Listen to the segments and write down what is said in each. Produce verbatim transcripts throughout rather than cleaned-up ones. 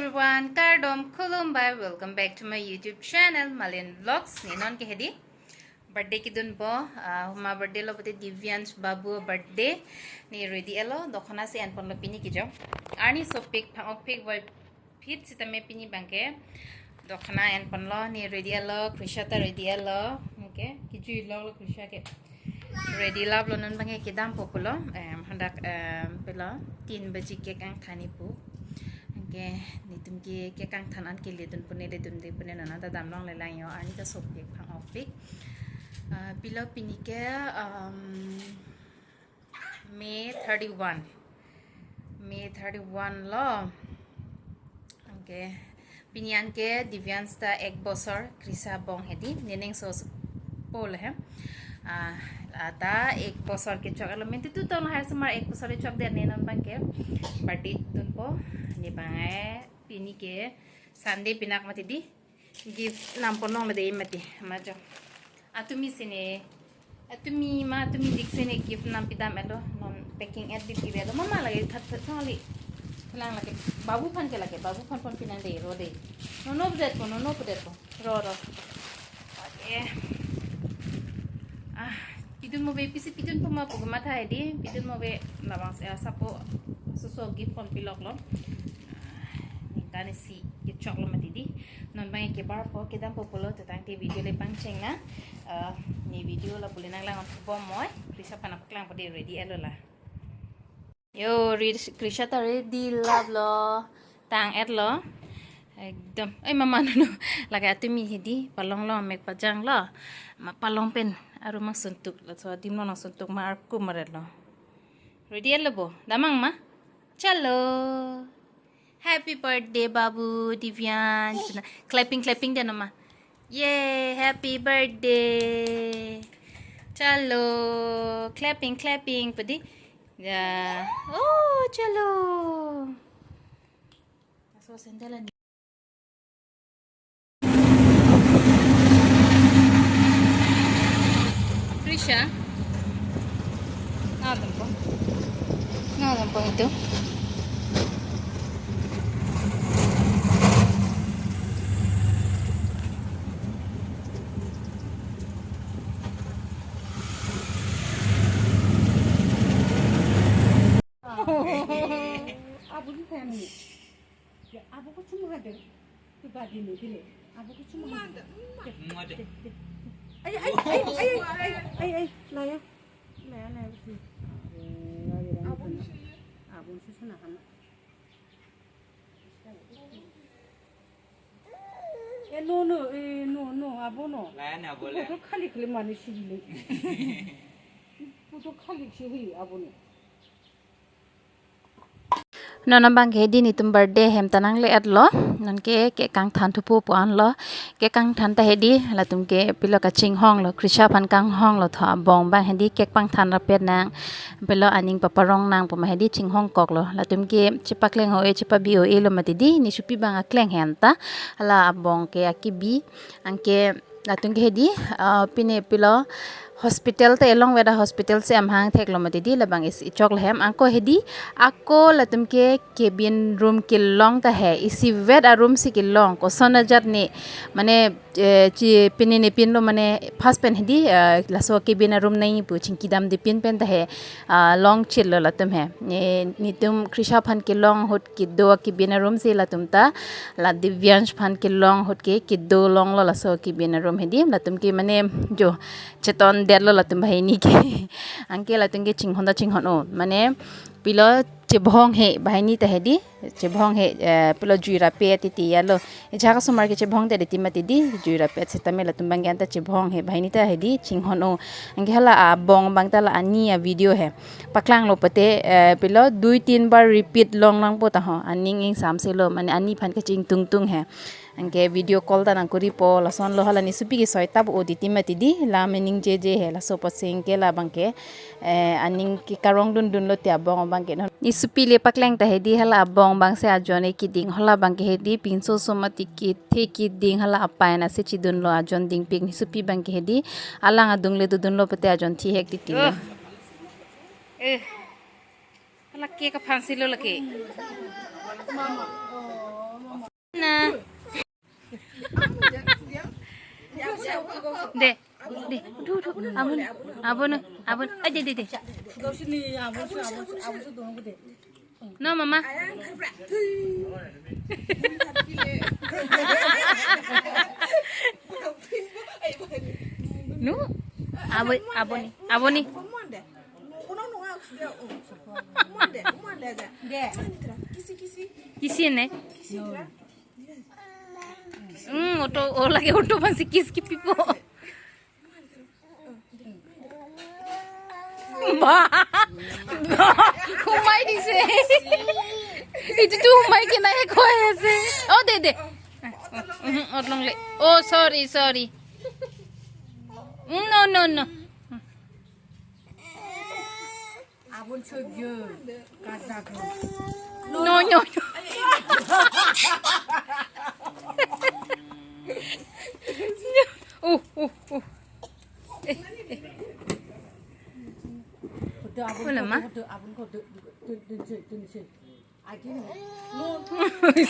Everyone, kardom, khulumbai, welcome back to my YouTube channel, Malin Vlogs. Ne non ke hedi birthday kedunpo, ah, huma birthday lo pute Divyansh Babu birthday. Ne ready etlo, dokhana si enponlo pini kecho. Arni sopik, phang-okpik, voiphit sitame pini abangke dokhana enponlo, ne ready etlo, Krisha ta ready etlo. Okay, kejui lok lo Krisha ke. Ready lap lo, non abangke kedampo pulo. Em, hadak, em, pilo, tin baji cake kangthan-i pu. Anke netum ke cake kangthan an ke ledun pune, ledunde pune, non ta damlongle lang jo, arni ta sopik, phang-okpik. Ah, pilo pini ke, em, May thirty-one. May thirty-one lo. Okay. Pini anke Divyansh ta ek bosor, Krisha abong hedi, nening so pol he. Ah, ata ek bosor kechok alo, minti tu tong hai sumar ek bosor kechokdet, ne non abangke birthday dunpo, ne abangke pini ke Sunday pinak mati di. Gift namponlongle de mati, majo. Atumi sene, atumi ma, atumi dik sene gift nam pidam etlo, non packing et di pivelo. Mama lake that that thang ali. Thelang lake, Babu aphan ke lake, Babu aphan pon pinang de ro de. Nono pudetpo, nono pudetpo. Ro, ro. Okay. Ah, pidun mo ave, pisi pidunpo ma pu kematha hedi, pidun mo ave, labang, eh, sapo, soso gift pon pilok lo. Ah, ne ta ne si kechok lo mati di. Non abang ke barpo, kedampo pulo, te tangte video le pangcheng nang. Ah, ne video la bule nanglang bom moi. Krisha aphan paklangpo de, ready etlo la. Yo, re-, Krisha ta ready lap lo. Tang etlo. Ekdom. Ai, mama nono. Lake atumi hedi, palong lo, mek pajang lo. Ma palong pen arum nangsuntuk, laso adim lo nangsuntuk ma arku maret lo. Ready etlo bo. Damnang ma. Chalo. Happy birthday, Babu, Divyansh. Clapping, clapping de non ma. Yay, happy birthday. Chalo, clapping, clapping, pudi. Ya. Oh, chalo. Laso sandal an. Krisha. Ngadampo. Ngadampo itu. Abu di family. Ya, abu ko cuma ada. Tu badi ni dile. Abu ko cuma ada. Mada. Ay, ay, ay, ay, ay, ay, ay, laya. Laya, laya, sini. Abu ni sini. Abu ni sini, sana, sana. Eh, no, no, eh, no, no, abu no. Laya na bole. Photo khali khali mani sili. Photo khali sili abu no. Non abangke hedi netum birthday hem ta nangle etlo. Non ke cake kangthan thupo pu anlo. Cake kangthan ta hedi, latum ke pilo kachinghong lo, Krisha aphan kanghong lo, tho abong abang hedi cake pangthan rapet nang, pilo aning paparong nang pu ma hedi chinghong kok lo. Latum ke chepakleng ho-e, chepabi ho-e lo mati di, ne supi abang akleng he anta. Hala abong ke akibi, anke latum ke hedi, ah, pine pilo hospital ta elong veda, hospital si amahang thek lo mati di, labang isi chok lo hem. Anke hedi, ako latum ke cabin room kelong ta he, isivet aroom si kelong, koson ajat ne, mane, eh, chi pine ne pinlo, mane first pen hedi, eh, laso cabin aroom nangji pu chingkidam de pin pen ta he, ah, longchit lo latum he. Ne, netum Krisha aphan kelong ahut kedo cabin aroom si latum ta, la Divyansh aphan kelong ahut ke kedo longlo laso cabin aroom hedi, latum ke mane jo chetondet lo latum banghini ke. Anke latum ke chinghon ta chinghon-o, mane pilo chebhong he banghini ta hedi, chebhong he, eh, pilo jui rapet titi ya lo. Ejak asomar ke chebhong te de ti mati di, jui rapet sitame latum abangke anta chebhong he banghini ta hedi chinghon-o. Anke hala abong abang ta la ani avideo he. Paklang lo pute, eh, pilo dui tin bar repeat long langpo ta ho. Aning ingsamse lo, mane ani aphan kachingtungtung he. Anke video call ta nangkuripo, lason lo hala ne supi ke soi tap o di ti mati di, la mening je je he, laso apotsi anke labangke, eh, aning ke karong dundun lo ti abong abangke non. Ne supi le pakleng ta hedi hala abong abang si ajon-e keding, hala abangke hedi pinso so mati kethe keding, hala apai na si chidun lo ajon dingpik, ne supi abangke hedi alang adung le dodun lo pute ajon thihek titi lo. Oh. Eh. Lake kaphan si lo lake. De, de, du, du, abon, abon, abon. Ai, de, de, de. No, mama. No, abon, abon, abon. Kisi ne? Hmm, auto, oh, lake auto masih kis kipipo. Bah, bah, humai dise. Itu tu humai kena ya koi ase. Oh, de, de. Hmm, ot longle. Oh, sorry, sorry. Hmm, no, no, no. Abon sojun. Kadak. No, no, no. Uh, uh, uh. Eh, eh. Kode abon, wala ma? Kode abon, kode, kode, kode, kode, kode. Agi no. No.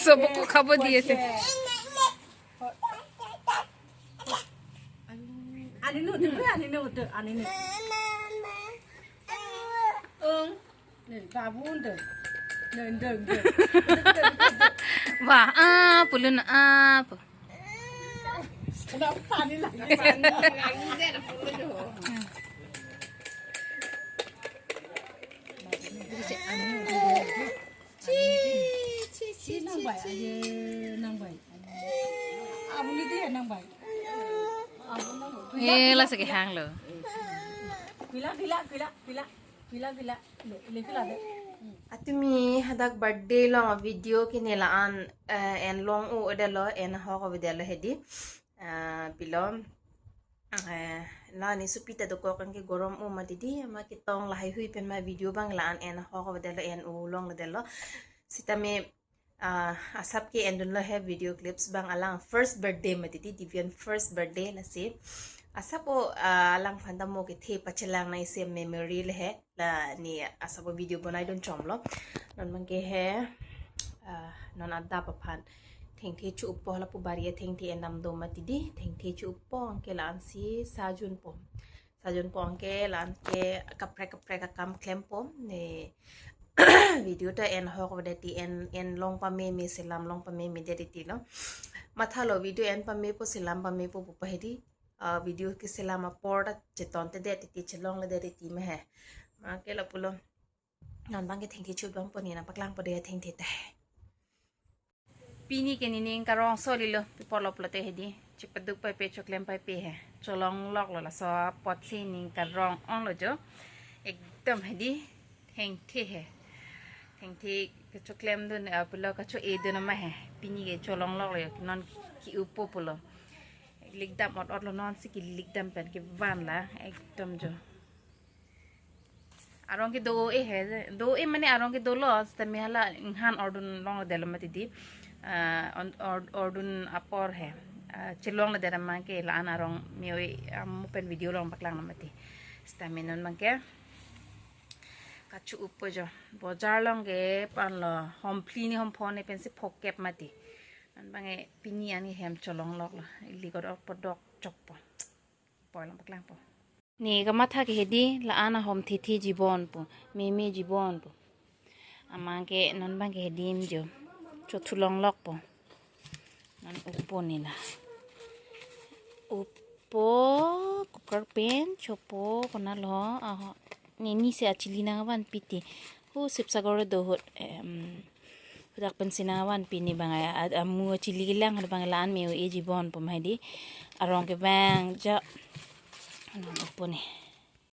Sobo ko khabo diye se. Ani no, de, ani no, de, ani no. Ung. Ne, babun de. Ne, de, de. Wah, ah, pulun, ah, pu. Kenapa tadi lagi? Ci, ci, ci, ci, nang bai, ci. Aye, nang bai. Abuli dia nang bai. Eh, la seke hang lo. Pila, pila, pila, pila, pila, pila. Le, le, pila de. Atumi hadak birthday along video kene la-an, eh, en long-o-edetlo, en hok-o-edetlo hedi. Ah, pilo. Eh, la ne supi ta dokok anke gorom-o ma didi, ama ketong lahai hui pen ma video abang la-an en hok-o-edetlo, en-o longledetlo. Sitame, ah, asap ke endunlo he video clips abang, alang first birthday ma didi, Divian first birthday lasi. Asap o, ah, alangphan ta mo kethe pachelang nang isi memory le he, la ne asap o video bonaidun chomlo. Non abangke he, ah, non adap aphan thengthe cho-uppo, lapu bari athengthe endam do ma didi, thengthe cho-uppo anke la-ansi sajunpo. Sajunpo anke la-anke kaprek kaprek akam klempo. Ne video ta en hok-o-edet ti, en, en long pameme, selam long pameme det ti lo. Mathalo video en pamepo, selam pamepo pu pa hedi. Ah, video keselam apor ta chetontedet ti, chelongledet ti ma he. Ma ke lapulo. Non abangke thengthe cho-uppo, ne nangpaklangpo de thengthe te. Pini ke nening karong solilo, pi apotlo pulote hedi. Chepaduk paipe, choklem paipe he. Cholongloklo, laso apotsi ning karong onglo jo. Ekdom hedi. Thengthe he. Thengthe kachoklemdun, ah, pulo kacho-edun ma he. Pini ke cholongloklo jo. Non ki-uppo pulo. Likdam ot-otlo, nonsi kilikdam pen kevan la. Ekdom jo. Arong kedo-e he, do-e mane arong kedo lo, sitame hala inghan ordun longledetlo mati di. Ah, on-, or-, ordun apor he. Ah, chelongledet abangke la-an arong me-o-e, ah, mo pen video along paklanglo mati. Sitame non abangke kacho-uppo jo. Bojar along ke panlo, hom phli ne hom pho ne pensi phokep mati. Non abangke pini an hem cholongloklo. Likot apor dok chokpo. Poi along paklangpo. Ne kamatha ke hedi, la-an ahom thethe jibonpo, meme jibonpo. Amang ke non abangke hedim jo, chothulonglokpo. Non uppo ne la. Uppo, cooker pen, chopo, konatlo, aho. Ne nisi achili nangvanpi ti. Hu Sibsagar do ahut, em, hudak pensi nangvanpi ne abang a, a, amu achili kelang, abang la-an me-o-e jibonpo ma hedi. Arong ke abang ja. Ano uppo ne.